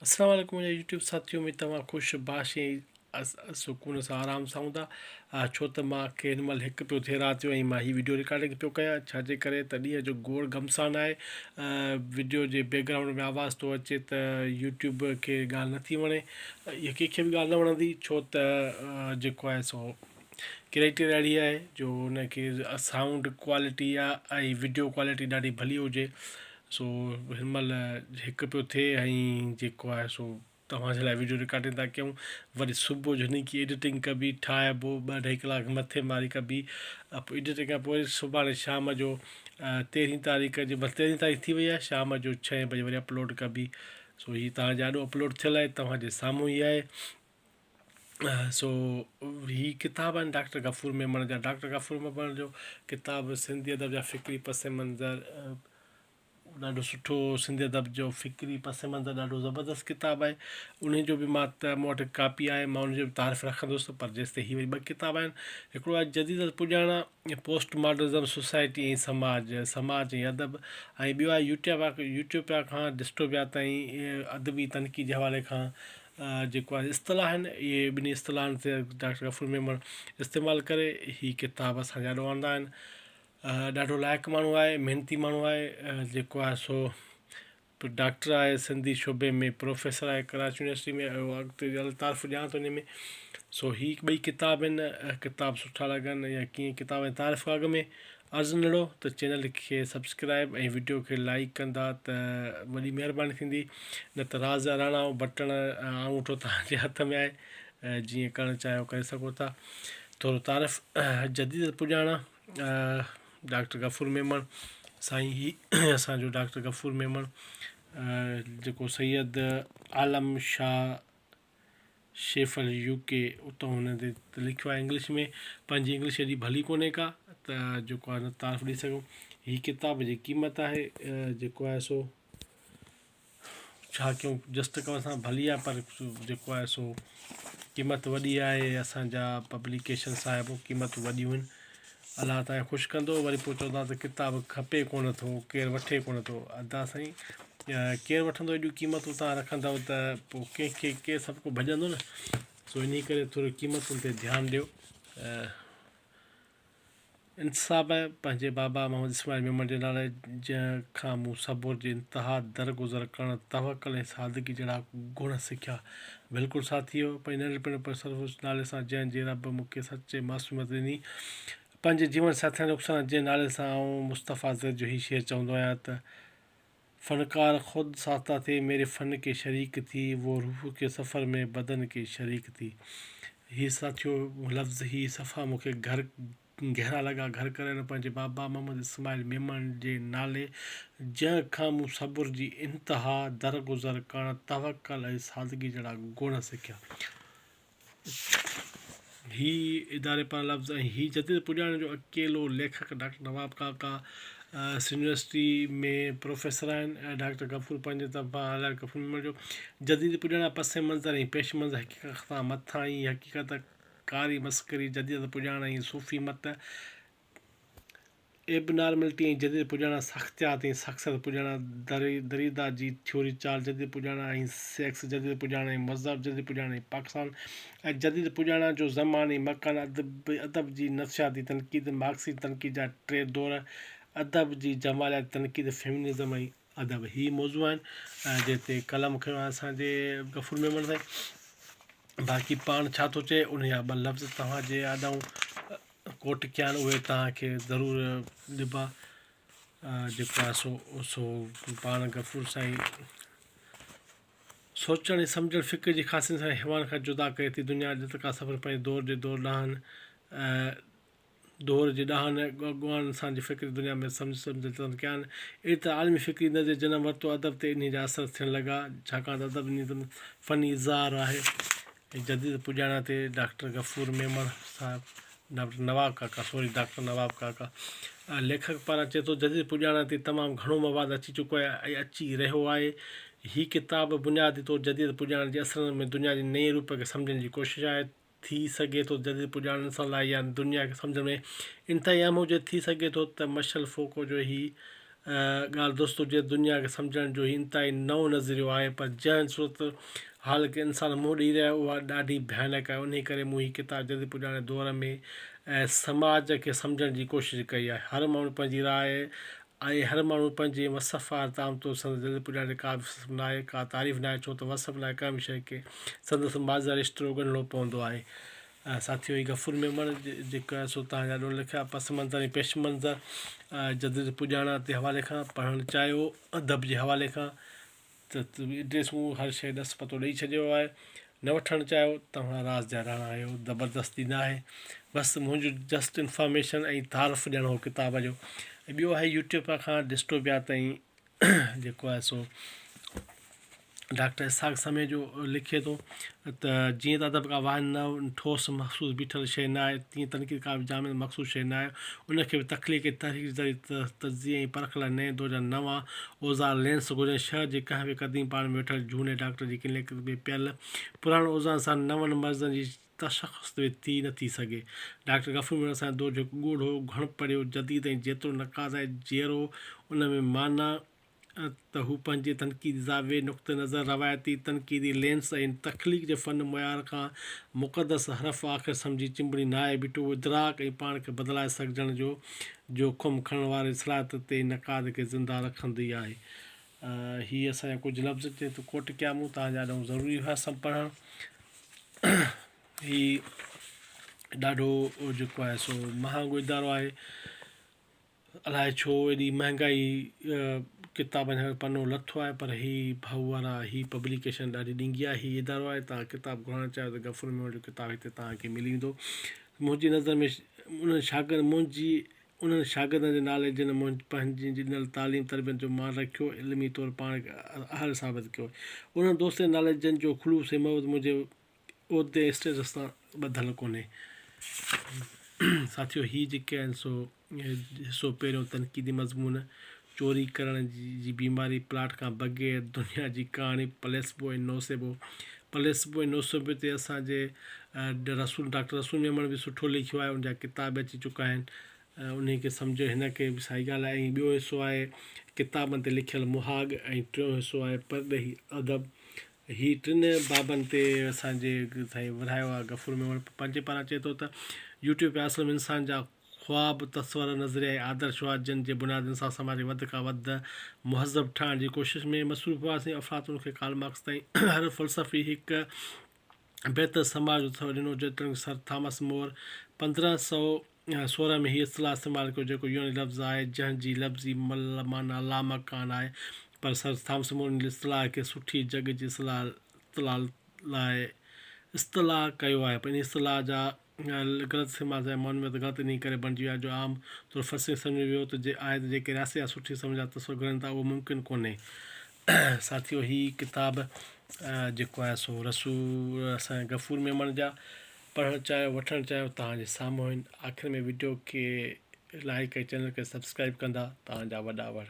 السلام عليڪم منهنجا يوٽيوب ساٿيو اميد توهان خوش باش ۽ سڪون سان آرام سان هوندا ڇو ته مان کي هن مهل هڪ پيو ٿئي رات جو ۽ مان هي ويڊيو رڪارڊنگ پيو ڪيان ڇا جي ڪري ته ڏينهن جو گوڙ گهمسان آهي ويڊيو جي بيڪ گرائونڊ ۾ آواز ٿو اچي ته يوٽيوب کي ڳالهه نٿي وڻي يا ڪنهن کي به ڳالهه نه وڻندي ڇو ته جيڪو آهي سو ڪريئيٽر اهڙي آهي جو ان کي سائونڊ ڪوالٽي آهي ۽ ويڊيو ڪوالٽي ڏاڍي ڀلي هجي سو هن مهل هڪ پيو ٿئي ۽ جيڪو آهي سو توهان جي لاء ويڊيو رڪارڊنگ ٿا ڪيون وري صبح جو هن کي ايڊيٽنگ ڪبي ٺاهبو ٻه اڍائي ڪلاڪ مٿي ماري ڪبي پوء ايڊيٽنگ کان پوء سڀاڻي شام جو تيرهين تاريخ جي بس تيرهين تاريخ ٿي وئي آهي شام جو ڇهين بجي وري اپلوڊ ڪبي سو هي توهان جي آڏو اپلوڊ ٿيل آهي توهان جي سامهون ئي آهي سو هي ڪتاب آهن ڊاڪٽر غفور ميمڻ جا ڊاڪٽر غفور ميمڻ جو ڪتاب سنڌي ادب جا فڪري پس منظر ڏاڍو سٺو سنڌي ادب جو فڪري پس منظر ڏاڍو زبردست ڪتاب آهي ان جو به مان ته مون وٽ ڪاپي آهي مان ان جو به تعارف رکندس پر جيستائين هي وري ٻه ڪتاب آهن هڪڙو آهي جديد پڄاڻا پوسٽ ماڊرنزم سوسائٽي ۽ سماج سماج ۽ ادب ۽ ٻيو آهي يوٽيوبا يوٽوپيا کان ڊسٽوپيا تائين ادبي تنقيد جي حوالي کان جيڪو آهي اصطلاح آهن اهي ٻنهي اصطلاحن تي ڊاڪٽر غفور ميمڻ استعمال ڪري هي ڪتاب اسان جي آڏو آندا آهن ڏاڍو لائق ماڻهو آهي محنتي ماڻهو آهي جيڪو آهي سو ڊاڪٽر آهي سنڌي شعبي ۾ پروفيسر آهي ڪراچي يونيورسٽي ۾ اڳتي هلي تعارف ڏيان ٿو ان ۾ سو هي ٻئي ڪتاب آهن ڪتاب سٺا لڳن يا ڪيئن ڪتاب ۽ تعارف کان اڳ ۾ عرض نڙو ته چينل کي سبسڪرائب ۽ وڊيو کي لائيڪ ڪندا ته وڏي مهرباني ٿيندي نه ته راز اراڻا بٽڻ آڱوٺو توهان جي هٿ ۾ آهي جيئن ڪرڻ چاهيو ڪري سگهو ٿا ٿورو تعارف جديد پڄاڻا ڊاڪٽر غفور ميمڻ سائين هي اسان جو ڊاڪٽر غفور ميمڻ جيڪو سيد عالم شاهه شيفل يو ڪي اتان هن تي لکيو آهي انگلش ۾ پنهنجي انگلش ايڏي ڀلي ڪونهي ڪا ته جيڪو آهي نه تعارف ڏئي سگهون هي ڪتاب جي قيمت آهي جيڪو آهي سو ڇا ڪيون جست ڪرڻ سان ڀلي آهي پر جيڪو آهي سو قيمت وڏي آهي اسانجا پبليڪيشن صاحب قيمتون وڏيون آهن الله تعالي خوش ڪندو وري پوء چوندا ته ڪتاب کپي ڪونه ٿو ڪير وٺي ڪونه ٿو ادا سائين ڪير وٺندو ايڏيون قيمتون تان رکندو ته پوء ڪنهن کي ڪير سڀ ڪو ڀڄندو نه سو انهي ڪري ٿورو قيمتن تي ڌيان ڏيو انتصاب پنهنجي بابا محمد اسماعيل ميمڻ جي نالي جنهن کان مون صبر جي انتها درگذر ڪرڻ توڪل ۽ سادگي جهڙا گڻ سکيا بلڪل ساٿيو پنهنجي ننڍپڻ پر سرفروش نالي سان جنهن جي رب مون کي سچ ۽ معصوميت ڏني. پنهنجي جيون ساٿياڻي رخسانه جنهن نالي سان آئون مصطفيٰ زيد جو هي شعر چوندو آهيان ته، فنڪار خود ساخته ٿي ميري فن ڪي شريڪ ٿي وو روح ڪي سفر ۾ بدن ڪي شريڪ ٿي. هي ساٿيو لفظ هي صفا مون کي گهر گهرا لڳا گهر ڪري نه پنهنجي بابا محمد اسماعيل ميمڻ جي نالي جنهن کان مون صبر جي انتها، درگذر ڪرڻ، توڪل ۽ سادگي جهڙا گڻ سکيا. هي اداري پاران لفظ ۽ هي جديد پڄاڻي جو اڪيلو ليکڪ ڊاڪٽر نواب ڪاڪا سنڌ يونيورسٽي ۾ پروفيسر آهن ۽ ڊاڪٽر غفور پنهنجي طرفان هلائي غفور ميمڻ جو جديد پڄاڻا پس منظر ۽ پيش منظر حقيقت کان مٿانهين حقيقت ڪاري مسخري، جديد پڄاڻا ۽ صوفي مت، ايبنارملٽي ۽ جديد پڄاڻا، ساختيات ۽ شخصيت پڄاڻا، دريدا جي ٿيوري چال، جديد پڄاڻا ۽ سيڪس، جديد پڄاڻا ۽ مذهب، جديد پڄاڻا ۽ پاڪستان ۽ جديد پڄاڻا جو زمان ۽ مڪان، ادب جي نفسياتي تنقيد، مارڪسي تنقيد جا ٽي دور، ادب جي جمالياتي تنقيد، فيمنزم ۽ ادب هي موضوع آهن جنهن تي قلم کنيو آهي اسان جي غفور ميمڻ سائين باقي پاڻ ڇا ٿو چئي ان جا ٻه لفظ توهان جي آڏائون ڪوٽ ڪيا آهن اهي توهان کي ضرور ڏبا جيڪو آهي سو سو پاڻ غفور سائين سوچڻ ۽ سمجھڻ فڪر جي خاصين سان حيوان کان جدا ڪري ٿي دنيا جت کا سفر پنهنجي دور جي دور ڏانهن دور جي ڏاهن ۽ اڳواڻن انسان جي فڪري دنيا ۾ سمجهه سمجهه جتن ڪيا آهن. اهڙي طرح عالمي فڪري نظريي جنم ورتو، ادب تي انهيء جا اثر ٿيڻ لڳا، ڇاڪاڻ ته ادب انهيء فني اظهار آهي. جديد پڄاڻا تي ڊاڪٽر غفور ميمڻ صاحب، ڊاڪٽر نواب ڪاڪا سوري ڊاڪٽر نواب ڪاڪا ليکڪ پاران چئي ٿو، جديد پڄاڻا تي تمام گهڻو مواد اچي چڪو آهي ۽ اچي رهيو آهي. هي ڪتاب بنيادي طور جديد پڄاڻا جي اثرن ۾ دنيا جي نئين روپ کي سمجهڻ جي ڪوشش آهي. ٿي سگهي ٿو جديد پڄاڻن سان لاء يا دنيا کي سمجهڻ ۾ انتهائي اهم هجي. ٿي سگهي ٿو ته مشل فوڪو جو هي ڳالهه دوستو جي دنيا کي سمجهڻ جو هي انتهائي نئون نظريو آهي پر جنهن صورت حال کي انسان منهن ڏئي رهيا آهي اها ڏاڍي ڀيانڪ آهي انهي ڪري مون هي ڪتاب جديد پڄاڻي دور ۾ سماج کي سمجهڻ جي ڪوشش ڪئي آهي هر ماڻهو پنهنجي راء ۽ هر ماڻهو پنهنجي وصف آهر ته عام طور سندس جديد پڄاڻي تي ڪا به وصف ناهي ڪا تعريف ناهي ڇو ته وصف لاء ڪنهن به شيء کي سندس ماضي رشتو ڳنڍڻو پوندو آهي. ساٿيو هي غفور ميمڻ جيڪو آهي سو توهان جا ڏون لکيا پس منظر ۽ پيش منظر جديد پڄاڻا تي حوالي کان پڙهڻ چاهيو ادب جي حوالي کان ته ايڊريسون هر شيء ڏس پتو ڏئي ڇڏيو آهي نه وٺڻ چاهيو توهان راز جا راڻا آهيو زبردستي نه آهي بس منهنجو جسٽ انفارميشن ۽ تعارف ڏيڻ هو ڪتاب جو ۽ ٻيو آهي يوٽيوب کان ڊسٽوپيا تائين جيڪو آهي سو ڊاڪٽر اسحاق سمي جو لکي ٿو ته جيئن ته ادب ڪا واحد نه ٺوس مخصوص بيٺل شيء نه آهي تيئن تنقيد ڪا به جامع مخصوص شيء نه آهي ان کي به تخليق ۽ تحريڪ جي ذريعي تجزيي ۽ پرک لاء نئين دور جا نوان اوزار لينس گهرجن شهر جي ڪنهن به قديم پاڙي ۾ ويٺل جهوني ڊاڪٽر جي ڪلينڪ ۾ پيل پراڻن اوزارن سان نون مرضن جي تشخص به ٿي نه ٿي سگهي. ڊاڪٽر غفور ميمڻ اسان جي دور جو هڪ ڳوڙهو، گهڻ پڙهيو، جديد ۽ جيترو نقاد آهي جيئرو ان ۾ معنيٰ ته هو پنهنجي تنقيدي زاويي، نقطه نظر، روايتي تنقيدي لينس ۽ تخليق جي فن معيار کان مقدس حرف آخر سمجهي چنبڙي ناهي بيٺو. اهو ادراڪ ۽ پاڻ کي بدلائي سگهجڻ جو جوکم کڻڻ واري صلاحيت تي نقاد کي زنده رکندي آهي. هي اسان جا ڪجهه لفظ چي ته ڪوٽ ڪيا مون تان جا ڏهون ضروري هئا سم پڙهڻ هي ڏاڍو جيڪو آهي سو مهانگو ادارو آهي الائي ڇو ايڏي مهنگائي ڪتابن جو پنو لٿو آهي پر هي ڀائو وارا هي پبليڪيشن ڏاڍي ڏنگي آهي هي ادارو آهي تان ڪتاب گهرڻ چاهيو ته غفور ميمڻ جو ڪتاب هتي تان کي ملي ويندو منهنجي نظر ۾ انهن شاگرد منهنجي انهن شاگردن جي نالي جن پنهنجي ڏنل تعليم تربيت جو مان رکيو ۽ علمي طور پاڻ کي اهل ثابت ڪيو. انهن دوستن جي نالي جن جو خلوص ۽ محبت منهنجي عهدي ۽ اسٽيٽس سان ٻڌل ڪونهي. ساٿيو هي جيڪي آهن سو حصو پهريون تنقيدي مضمون، چوري ڪرڻ جي بيماري، پلاٽ کان بغير، دنيا جي ڪهاڻي، پليسبو ۽ نوسيبو، پليسبو ۽ نوسيبو تي اسان جي رسول ڊاڪٽر رسول ميمڻ به سٺو لکيو آهي ان جا ڪتاب به اچي چڪا آهن انهي کي سمجهو هن کي به سائي ڳالهه آهي ۽ ٻيو حصو آهي ڪتابن تي لکيل مهاڳ ۽ ٽيون حصو آهي پرڏيهي ادب هي ٽن بابن تي اسان جي سائين ورهايو آهي غفور ميمڻ پنهنجي پاران چئي ٿو ته يوٽيوب پي اصل ۾ انسان جا خواب، تصور، نظريا ۽ آدرش هئا، جن جي بنيادن سان سماج کي وڌ کان وڌ مهذب ٺاهڻ جي ڪوشش ۾ مصروف هئاسين. افلاطون کي ڪارل مارڪس تائين هر فلسفي هڪ بهتر سماج جو تصور ڏنو، جيتوڻيڪ سر ٿامس مور 1516 ۾ هي اصطلاح استعمال ڪيو، جيڪو يوناني لفظ آهي، جنهن جي لفظي معنيٰ لامڪان آهي، پر سر ٿامس مور ان اصطلاح کي سٺي جڳ جي اصطلاح لاء اصطلاح ڪيو آهي، پر ان اصطلاح جا غلط استعمال سان معنويت غلط انهي ڪري بڻجي وئي آهي جو عام طور فلسفي سمجهيو ويو ته جي آهي ته جيڪي رياست يا سٺي سمجهه جا تصور گهرن ٿا اهو ممڪن ڪونهي. ساٿيو هي ڪتاب جيڪو آهي سو رسول اسان غفور ميمڻ جا پڙهڻ چاهيو وٺڻ چاهيو توهان جي سامهون آهن آخر ۾ وڊيو کي لائڪ ۽ چينل کي سبسڪرائب ڪندا توهان جا وڏا وڙ.